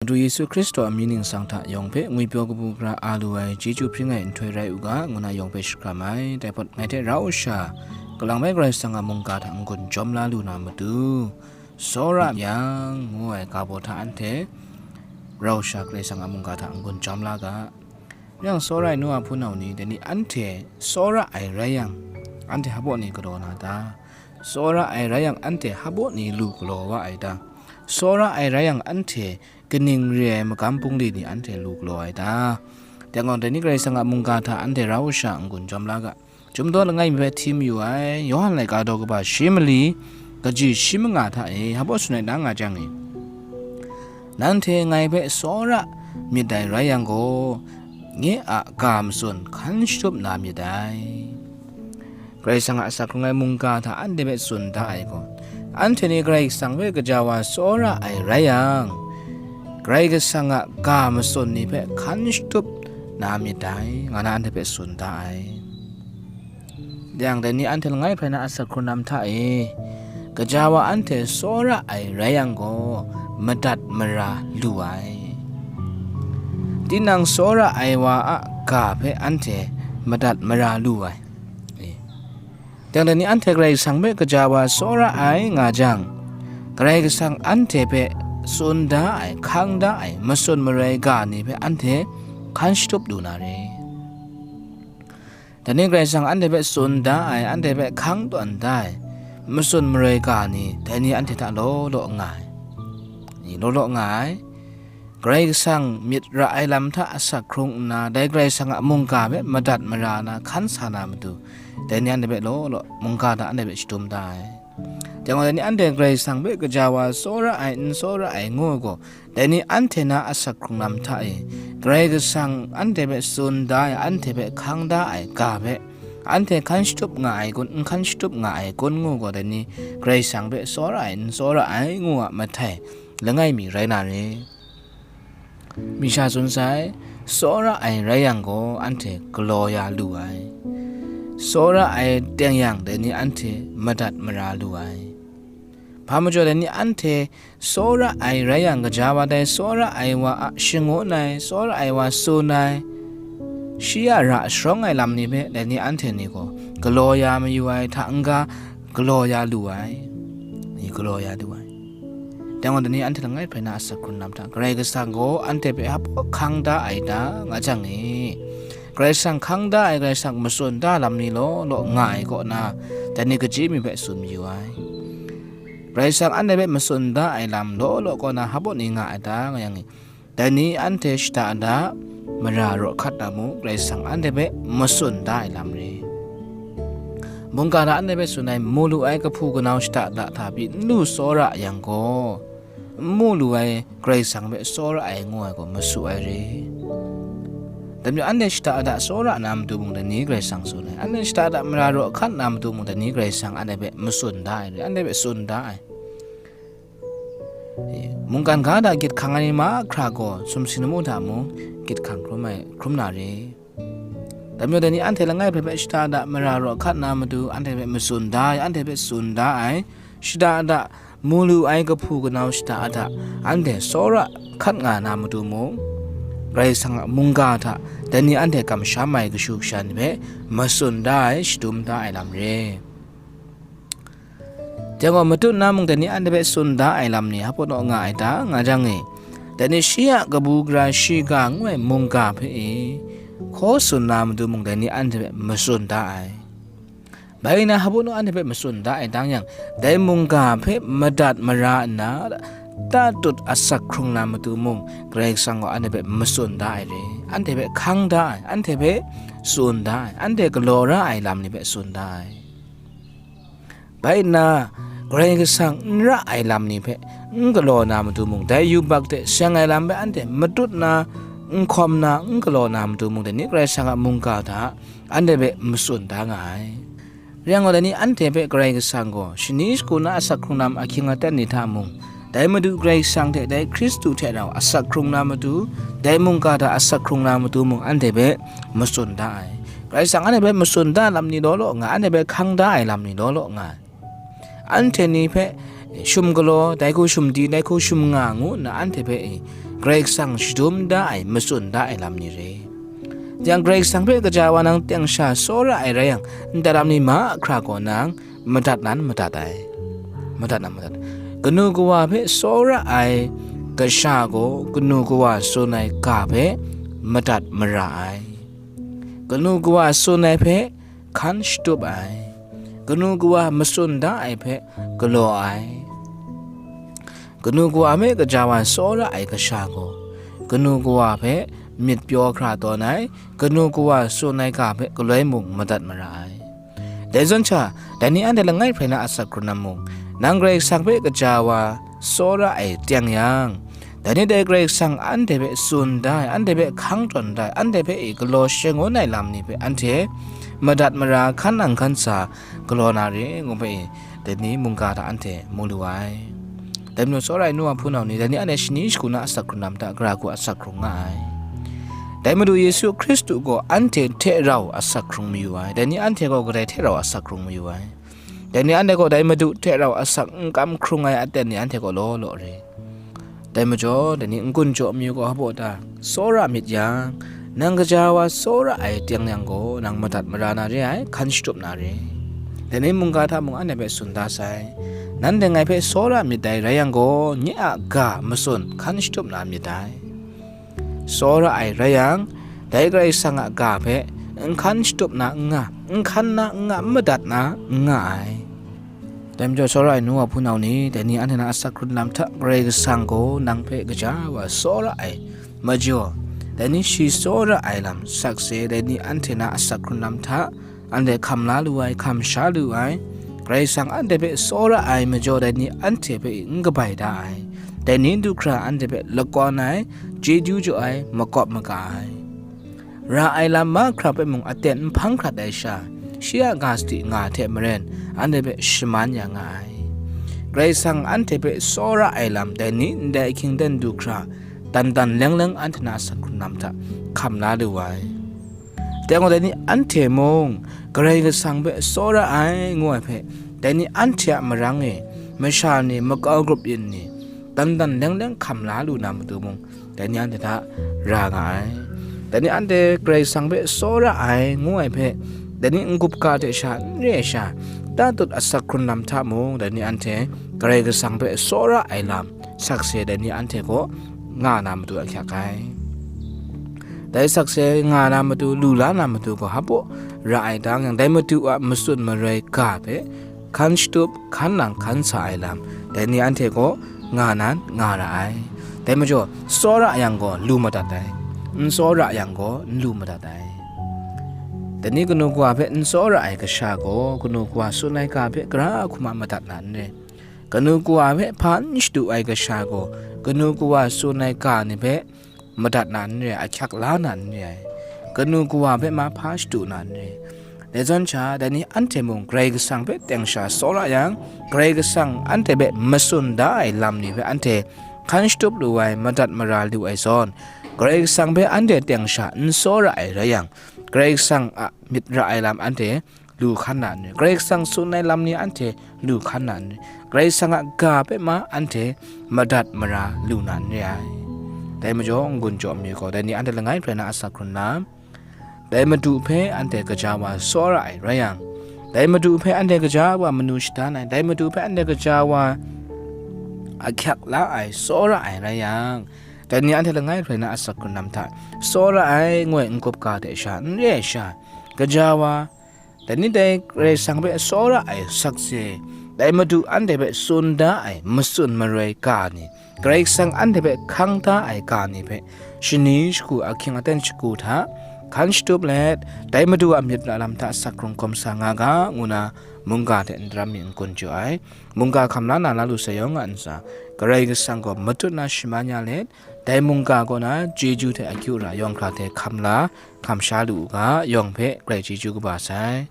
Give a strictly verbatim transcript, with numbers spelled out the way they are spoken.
Madu Yesu Hkristu a mying ningsang hta yawng hpe ngwipyaw kabu gara a lu ai chyeju hpring ai nhtoi rai u ga, ngu na yawng hpe shakram ai. Dai hpawt ngai hte rau sha, kalang bai Karai Kasang a mungga hta n-gun jawm la lu na matu, tsawra yang, ngu ai ga baw hta anhte rau sha Karai Kasang a mungga hta n-gun jawm la ga. Yang tsawra ai nu a hpunau ni, dai ni anhte tsawra ai rai yang, anhte hpa baw ni galaw na ta? Tsawra ai rai yang, anhte hpa baw ni lu galaw wa ai ta? Tsawra ai rai yang, anhte kaning re ai magam bungli ni anhte lu galaw ai ta? Dai gaw, dai ni Karai Kasang a mungga hta anhte rau sha n-gun jawm la ga. Chyum daw langai mi hpe hti mayu ai, Yawhan laika daw kaba shi mali, kaji shi manga hta e, hpa baw tsun ai ta nga jang e, nanhte ngai hpe tsawra myit dai rai yang gaw, nye a ga matsun hkan shatup na myit dai. Karai Kasang a asak hkrung ai mungga hta anhte hpe tsun da ai gaw, anhte ni Karai Kasang hpe gaja wa tsawra ai rai yang, Karai Kasang a ga matsun ni hpe hkan shatup na myit dai, nga na anhte hpe tsun da ai. Yang dai ni anhte langai hprai na asak hkrung lam hta e, gaja wa anhte tsawra ai rai yang gaw, madat mara lu ai. Tinang tsawra ai wa a ga hpe anhte madat mara lu ai. E. Yang dai ni anhte Karai Kasang hpe gaja wa tsawra ai nga jang, Karai Kasang anhte hpe tsun da ai, hkang da ai, matsun marai ga ni hpe anhte hkan shatup lu na re. Dai ni Karai Kasang anhte hpe tsun da ai, anhte hpe hkang tawn da ai, matsun marai ga ni, dai ni anhte hta law law nga ai. Ni law law nga ai. Karai Kasang myit ra ai lam hta asak hkrung nna, dai Karai Kasang a mungga hpe madat mara na hkan sa na matu, dai ni anhte hpe law law mungga hta anhte hpe shadum da ai. Dai gaw, dai ni anhte Karai Kasang hpe gaja wa tsawra ai, n tsawra ai ngu ai gaw, dai ni anhte na asak hkrung lam hta e, Karai Kasang anhte hpe tsun da ai, anhte hpe hkang da ai ga hpe, anhte hkan shatup nga ai kun, n hkan shatup nga ai kun ngu gaw, dai ni Karai Kasang hpe tsawra ai, n tsawra ai ngu a mahtai langai mi rai na re. Mi sha tsun sai, tsawra ai rai yang gaw, anhte galaw ya lu ai. Tsawra ai teng yang, dai ni anhte madat mara lu ai. Hpa majaw, dai ni anhte tsawra ai rai yang, gaja wa dai tsawra ai wa a shangun ai, tsawra ai wa tsun ai, shi a ra sharawng ai lam ni hpe, dai ni anhte ni gaw galaw ya mayu ai hta n-ga, galaw ya lu ai. Ni galaw ya lu ai. Dai gaw, dai ni anhte langai hprai na asak hkrung lam hta, Karai Kasang gaw anhte hpe hpa hkang da ai ta, nga jang e, Karai Kasang hkang da ai, Karai Kasang matsun da lam ni law law nga ai kaw na, dai ni kaji mi hpe tsun mayu ai. Karai Kasang anhte hpe matsun da ai lam law law kaw na hpa baw ni nga ai ta, nga yang e, dai ni anhte shada da mara raw hkat na mung, Karai Kasang anhte hpe matsun da ai lam re. Mungga hta anhte hpe tsun ai, mu lu ai kahpu kanau shada da hta pyi n lu tsawra yang gaw, n mu lu ai Karai Kasang hpe tsawra ai ngu ai gaw masu ai re. Dai majaw, anhte shada da tsawra na matu mung, dai ni Karai Kasang tsun ai. Anhte shada da mara raw hkat na matu mung, dai ni Karai Kasang anhte hpe matsun da ai re, anhte hpe tsun da ai. E, mungkan ga hta gyit hkang ai ni mahkra gaw, sumsing lamu hta mung gyit hkang hkrum ai, hkrum na re. Dai majaw, dai ni anhte langai hpe hpe shada da mara raw hkat na matu, anhte hpe matsun da ai, anhte hpe tsun da ai, shada da mu lu ai kahpu kanau shada da, anhte tsawra hkat nga na matu mung, Karai Kasang a mungga hta dai ni anhte kamsham ai kashu kasha ni hpe matsun da ai, shadum da ai lam re. Dai gaw, matut na mung dai ni anhte hpe tsun da ai lam ni hpa pawnaw nga ai ta, nga jang e, dai ni shi a kabu gara shiga ngu ai mungga hpe e, hkaw tsun na matu mung dai ni anhte hpe matsun da ai. Bai nna, hpa pawnaw anhte hpe matsun da ai tang yang, dai mungga hpe madat mara nna, tatut asak hkrung na matu mung, Karai Kasang gaw anhte hpe matsun da ai re, anhte hpe hkang da ai, anhte hpe tsun da ai, anhte galaw ra ai lam ni hpe tsun da ai. Bai nna, Karai Kasang n ra ai lam ni hpe n galaw na matu mung, dai yubak hte seng ai lam hpe anhte matut na, n hkawm na, n galaw na matu mung, dai ni Karai Kasang a mungga hta anhte hpe matsun da nga ai. Rai yang gaw, dai ni anhte hpe Karai Kasang gaw shani shagu na asak hkrung lam ahkying aten ni hta mung, dai Madu Karai Kasang hte dai Hkristu hte rau asak hkrung na matu, dai mungga hta asak hkrung na matu mung, anhte hpe matsun da ai. Karai Kasang anhte hpe matsun da lam ni law law nga, anhte hpe hkang da ai lam ni law law nga ai. Anhte ni hpe shum galaw, dai hku shum di, dai hku shum nga ngu nna anhte hpe, e, Karai Kasang shadum da ai, matsun da ai lam ni re. Yang Karai Kasang hpe kaja wa nang teng sha tsawra ai rai yang, ndai lam ni mahkra gaw nang madat nan madat ai. Madat nan madat. Kanu kawa hpe tsawra ai kasha gaw, kanu kawa tsun ai ga hpe madat mara ai. Kanu kawa tsun ai hpe hkan shatup ai. Kanu kawa matsun da ai hpe galaw ai. Kanu kawa hpe kaja wa tsawra ai kasha gaw, kanu kawa hpe myit pyaw hkra tawn ai, kanu kawa tsun ai ga hpe galoi mung madat mara ai. Dai zawn sha, dai ni anhte langai hprai na asak hkrun na mung, nang Karai Kasang hpe kaja wa tsawra ai teng yang, dai ni dai Karai Kasang anhte hpe tsun da ai, anhte hpe hkang tawn da ai, anhte hpe e galaw shangun ai lam ni hpe anhte madat mara, hkan nang hkan sa galaw na re, ngu hpe e, dai ni mungga hta anhte mu lu ai. Dai majaw, tsawra ai nu wa hpunau ni, dai ni anhte shani shagu na asak hkrun lam hta, gara hku asak hkrung nga ai. Dai Madu Yesu Hkristu gaw anhte hte rau asak hkrung mayu ai. Dai ni anhte gaw kadai hte rau asak hkrung mayu ai. Dai ni anhte gaw dai Madu hte rau asak n kam hkrung ai aten ni anhte gaw law law re. Dai majaw, dai ni n-gun jaw mayu gaw hpa ta? Tsawra myit yang, nang kaja wa tsawra ai teng yang gaw, nang madat mara na re ai, hkan shatup na re. Dai ni mungga hta mung anhte hpe tsun da sai. Nanhte ngai hpe tsawra myit dai rai yang gaw, nye a ga matsun hkan shatup na myit dai. Tsawra ai rai yang, dai Karai Kasang a ga hpe n hkan shatup na n nga, n hkan na n nga, n madat na n nga ai. Dai majaw, tsawra ai nu wa hpunau ni, dai ni anhte na asak hkrun lam hta Karai Kasang gaw nang hpe kaja wa tsawra ai majaw, dai ni shi tsawra ai lam sakse, dai ni anhte na asak hkrun lam hta anhte hkam la lu ai, hkam sha lu ai, Karai Kasang anhte hpe tsawra ai majaw, dai ni anhte hpe n kabai da ai, dai ni du hkra anhte hpe lakawn ai, chyeju jaw ai, makawp maga ai. Ra ai lam mahkra hpe mung aten n hpang hkrat ai sha, shi a ga sadi nga hte maren, anhte hpe shaman ya nga ai. Karai Kasang anhte hpe tsawra ai lam, dai ni ndai ahkying aten du hkra, dan dan leng leng anhte na asak hkrun lam hta hkam la lu ai. Dai gaw, dai ni anhte mung Karai Kasang hpe tsawra ai, ngu ai hpe, dai ni anhte a marang e masha ni, makau grup yin ni, dan dan leng leng hkam la lu na matu mung, dai ni anhte hta ra nga ai. Dai ni anhte Karai Kasang hpe tsawra ai, ngu ai hpe, dai ni n-gup ga hte sha n re ai sha, tatut asak hkrun lam hta mung, dai ni anhte Karai Kasang hpe tsawra ai lam sakse, dai ni anhte gaw nga na matu ahkyak ai. Dai sakse nga na matu, lu la na matu gaw hpa ra ai tang yang, dai Madu a matsun maroi ga hpe hkan shatup, hkan nang hkan sa ai lam, dai ni anhte gaw nga nan nga ra ai. Dai majaw, tsawra yang gaw lu madat ai, n tsawra yang gaw n lu madat ai. Dai ni kanu kawa hpe n tsawra ai kasha gaw, kanu kawa tsun ai ga hpe gara hku ma madat na n re. Kanu kawa hpe hpa n shadu ai kasha gaw, kanu kawa tsun ai ga ni hpe madat na n re ai, ahkyak la na n re ai. Kanu kawa hpe ma hpa shadu na n re. Dai zawn sha, dai ni anhte mung Karai Kasang hpe teng sha tsawra yang, Karai Kasang anhte hpe matsun da ai lam ni hpe anhte hkan shatup lu ai, madat mara lu ai zawn, Karai Kasang hpe anhte teng sha n tsawra ai rai yang, Karai Kasang a myit ra ai lam anhte lu hkan na n re. Karai Kasang tsun ai lam ni anhte lu hkan na n re. Karai Kasang a ga hpe ma anhte madat mara lu na n re ai. Dai majaw, n-gun jaw mayu gaw, dai ni anhte langai hprai na asak hkrun lam, dai Madu hpe anhte kaja wa tsawra ai rai yang, dai Madu hpe anhte kaja wa manu shadan ai, dai Madu hpe anhte kaja wa ahkyak la ai, tsawra ai rai yang, dai ni anhte langai hprai na asak hkrun lam hta, tsawra ai, ngu ai n-gup ga hte sha n re ai sha, kaja wa, dai ni dai Karai Kasang hpe tsawra ai sakse, dai Madu anhte hpe tsun da ai matsun maroi ga ni, Karai Kasang anhte hpe hkang da ai ga ni hpe, shani shagu ahkying aten shagu hta hkan shatup let, dai Madu a myit ra lam hta asak hkrung hkawm sa nga ga, ngu na mungga hte n daram mi n-gun jaw ai. Mungga hkam la na la lu sai yawng a ntsa, Karai Kasang gaw matut na shaman ya let, dai mungga kaw na chyeju hte akyu ra yawng hkra hte hkam la, hkam sha lu u ga, yawng hpe grai chyeju kaba sai.